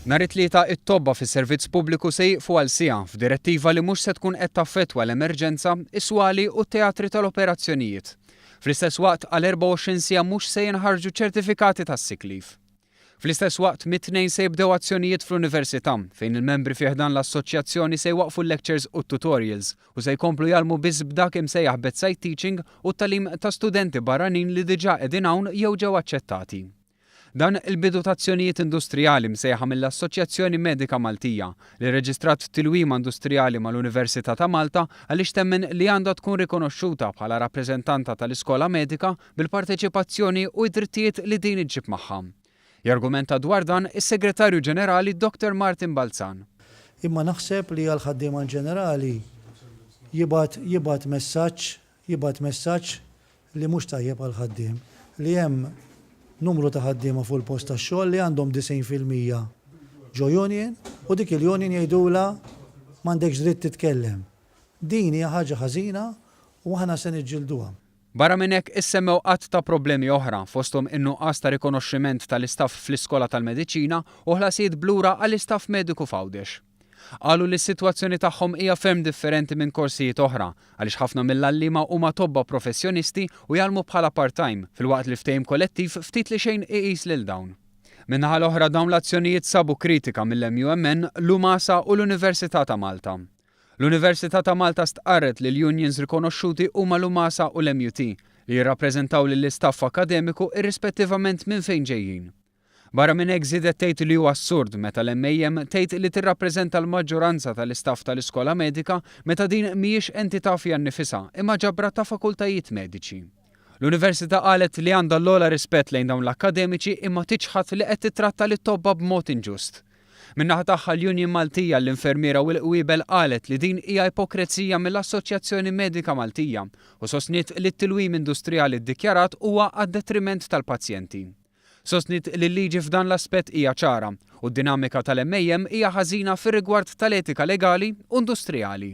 Nhar it-Tlieta it-tobba fis-servizz pubbliku se jieqfu għal siegħa f'direttiva li mhux se tkun qed taffettwa l-emerġenza, is-swali u t-teatri tal-operazzjonijiet. Fl-istess waqt għal 24 siegħa mhux se jinħarġu ċertifikati tas-sick leave. Fl-istess waqt mit-Tnejn se jibdew azzjonijiet fl-Università fejn il-membri fi ħdan l-assoċjazzjoni se jwaqqfu l-lectures u t-tutorials u se jkomplu jgħallmu biss b'dak imsejjaħ bedside teaching u t-tagħlim ta' studenti barranin li diġà qegħdin hawn jew ġew aċċettati. Dan il-bidu ta' azzjonijiet industrijali msejħa mill-Assoċjazzjoni Medika Maltija, li rreġistrat tilwima industrijali mal-Università ta' Malta għaliex temmen li għandha tkun rikonoxxuta bħala rappreżentanta tal-iskola medika bil-parteċipazzjoni u d-drittijiet li din iġġib magħha. Jargumenta dwar dan is-Segretarju Ġenerali Dottor Martin Balzan. Imma naħseb li għall-ħaddiema inġenerali jibgħat jibgħat messaġġ jibgħat messaġġ li mhux tajjeb għall-ħaddiem, li hemm numru ta' ħaddiema fuq il-post tax-xogħol li għandhom 90% ġo union u dik il-union jgħidulha m'għandekx dritt titkellem. Din hija ħaġa ħażina u aħna se niġġilduha. Barra minn hekk issemmew għadd ta' problemi oħra, fosthom in-nuqqas ta' rikonoxximent tal-istaff fl-iskola tal-mediċina u ħlasijiet b'lura għall-istaff mediku f'Għawdex. Qalu li s-sitwazzjoni tagħhom hija ferm differenti minn korsijiet oħra, għaliex ħafna mill-għalliema huma tobba professjonisti u jgħallmu bħala part-time, filwaqt li l-ftehim kollettiv ftit li xejn iqis lil dawn. Min-naħa l-oħra dawn l-azzjonijiet sabu kritika mill-MUMN, l-UMASA u l-Università ta' Malta. L-Università ta' Malta stqarret li l-unions rikonoxxuti huma l-UMASA u l-MUT, li jirrappreżentaw lill-istaff akkademiku irrispettivament minn fejn ġejjin. Barra minn hekk żiedet tgħid li hu assurd meta l-MAM tgħid li tirrappreżenta l-maġġoranza tal-istaff tal-iskola medika meta din mhijiex entità fiha nnifisha imma ġabra ta' fakultajiet mediċi. L-Università qalet li għandha l-ogħla rispett lejn dawn l-akkademiċi imma tiċħad li qed tittratta lit-tobba b'mod inġust. Min-naħa tagħha l-Union Maltija għall-Infermiera u l-Qwiebel qalet li din hija ipokrezija mill-Assoċjazzjoni Medika Maltija u sostniet li t-tilwim industrijali ddikjarat huwa għad-detriment tal-pazjenti. Sostniet li l-liġi f'dan l-aspett hija ċara u d-dinamika tal-MAM hija ħażina fir-rigward tal-etika legali u industrijali.